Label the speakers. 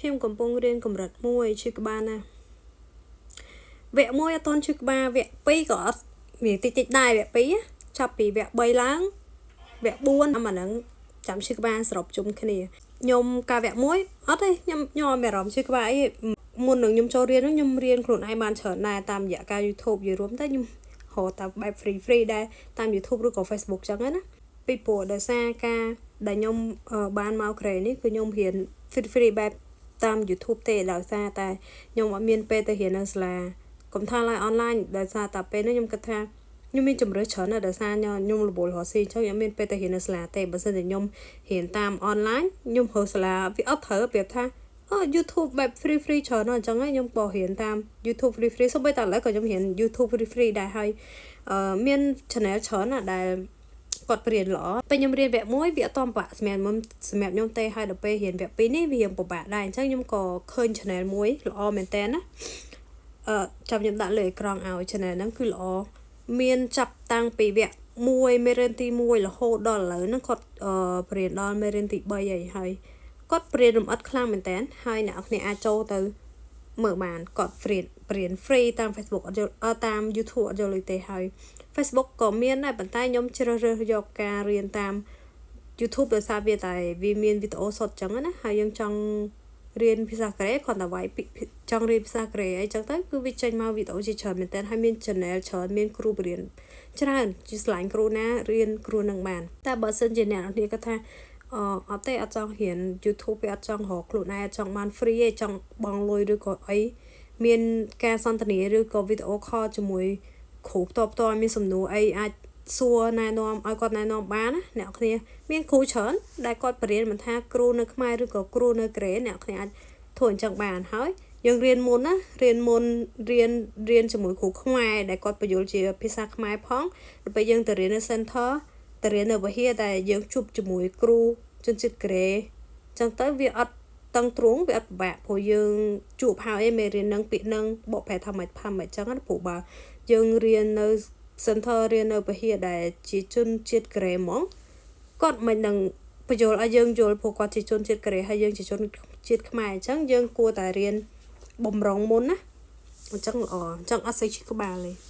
Speaker 1: ខ្ញុំកំពុងរៀនកម្រិត1ឈឺក្បាលណាស់វគ្គ1អត់ទាន់ឈឺក្បាលវគ្គ2ក៏អត់វាតិចតិចដែរវគ្គ2ចាប់ពីវគ្គ3ឡើងវគ្គ4អាហ្នឹងចាំឈឺក្បាលសរុបជុំគ្នាខ្ញុំកាលវគ្គ1អត់ទេខ្ញុំខ្ញុំអត់មានអារម្មណ៍ឈឺក្បាលអីមុននឹងខ្ញុំចូលរៀនហ្នឹងខ្ញុំរៀនខ្លួនឯងបានច្រើនដែរតាមរយៈការ YouTube និយាយរួមទៅខ្ញុំរកតែបែប free free ដែរតាម YouTube ឬក៏ Facebook ចឹងណាពីព្រោះដោយសារការដែលខ្ញុំបានមកក្រេនេះគឺខ្ញុំរៀន free free បែបតាម YouTube ទេដោយសារតែខ្ញុំអត់មានពេលទៅរៀននៅសាលាកុំថាឡើយអនឡាញដោយសារតែពេលនេះខ្ញុំគិតថាខ្ញុំមានជំរឿច្រើនណាស់ដោយសារខ្ញុំរវល់រកស៊ីអញ្ចឹងខ្ញុំមានពេលទៅរៀននៅសាលាទេបើសិនជាខ្ញុំរៀនតាមអនឡាញខ្ញុំរើសាលាវាអត់ត្រូវប្រៀបថាអូ YouTube បែប free free ច្រើនណាស់អញ្ចឹងខ្ញុំក៏រៀនតាម YouTube free free សូម្បីតែឥឡូវក៏ខ្ញុំរៀន YouTube free free ដែរហើយអឺមាន channel ច្រើនណាស់ដែលគាត់បរៀនល្អពេលខ្ញុំរៀនវគ្គ1វាអត់តំបាក់សម្រាប់ខ្ញុំសម្រាប់ខ្ញុំទេហើយដល់ពេលរៀនវគ្គ2នេះវារៀងពិបាកដែរអញ្ចឹងខ្ញុំក៏ឃើញ channel មួយល្អមែនតើណាអឺចាំខ្ញុំដាក់លើអេក្រង់ឲ្យ channel ហ្នឹងគឺល្អមានចាប់តាំងពីវគ្គ1មេរៀនទី1រហូតដល់ឥឡូវហ្នឹងគាត់អឺបរៀនដល់មេរៀនទី3ហើយហើយគាត់បរៀនលម្អិតខ្លាំងមែនតើហើយអ្នកនរគ្នាអាចចូលទៅមើលបានគាត់ free បរៀន free តាម Facebook អត់យល់តាម YouTube អត់យល់លុយទេហើយ Facebook ក៏មានដែរប៉ុន្តែខ្ញុំជ្រើសរើសយកការរៀនតាម YouTube ដោយសារវាតែវាមានវីដេអូសុទ្ធចឹងណាហើយយើងចង់រៀនភាសាកូរ៉េគ្រាន់តែវាយចង់រៀនភាសាកូរ៉េអីចឹងទៅគឺវាចេញមកវីដេអូជាច្រើនមែនតើហើយមាន channel ច្រើនមានគ្រូបរៀនច្រើនជាស្លាញ់គ្រូណារៀនគ្រូនឹងបានតែបើសិនជាអ្នកនរគ្នាគាត់ថាអអត់ទេអត់ចង់រៀន YouTube ទេអត់ចង់រកខ្លួនឯងអត់ចង់បាន free ទេចង់បង់លុយឬក៏អីមានការសន្ទនាឬក៏វីដេអូ call ជាមួយគ្រូផ្ទាល់ផ្ទាល់មានសំណួរអីអាចសួរណែនាំឲ្យគាត់ណែនាំបានណាអ្នកគ្នាមានគ្រូច្រើនដែលគាត់បរៀនមិនថាគ្រូនៅខ្មែរឬក៏គ្រូនៅកូរ៉េអ្នកគ្នាអាចធ្វើអញ្ចឹងបានហើយយើងរៀនមុនណារៀនមុនរៀនរៀនជាមួយគ្រូខ្មែរដែលគាត់បញ្យល់ជាភាសាខ្មែរផងដល់ពេលយើងទៅរៀននៅ center ទៅរៀននៅវិហារដែលយើងជួបជាមួយគ្រូជនជាតិកូរ៉េចឹងទៅវាអត់តឹងទ្រូងវាអត់ពិបាកព្រោះយើងជួបហើយមេរៀននឹងពាក្យនឹងបកប្រែថាម៉េចថាម៉េចចឹងណាព្រោះបើយើងរៀននៅ center រៀននៅវិហារដែលជាជនជាតិកូរ៉េហ្មងគាត់មិននឹងបញ្យល់ឲ្យយើងយល់ព្រោះគាត់ជាជនជាតិកូរ៉េហើយយើងជាជនជាតិខ្មែរអញ្ចឹងយើងគួរតែរៀនបំរុងមុនណាអញ្ចឹងល្អអញ្ចឹងអត់សូវឈឺក្បាលទេ។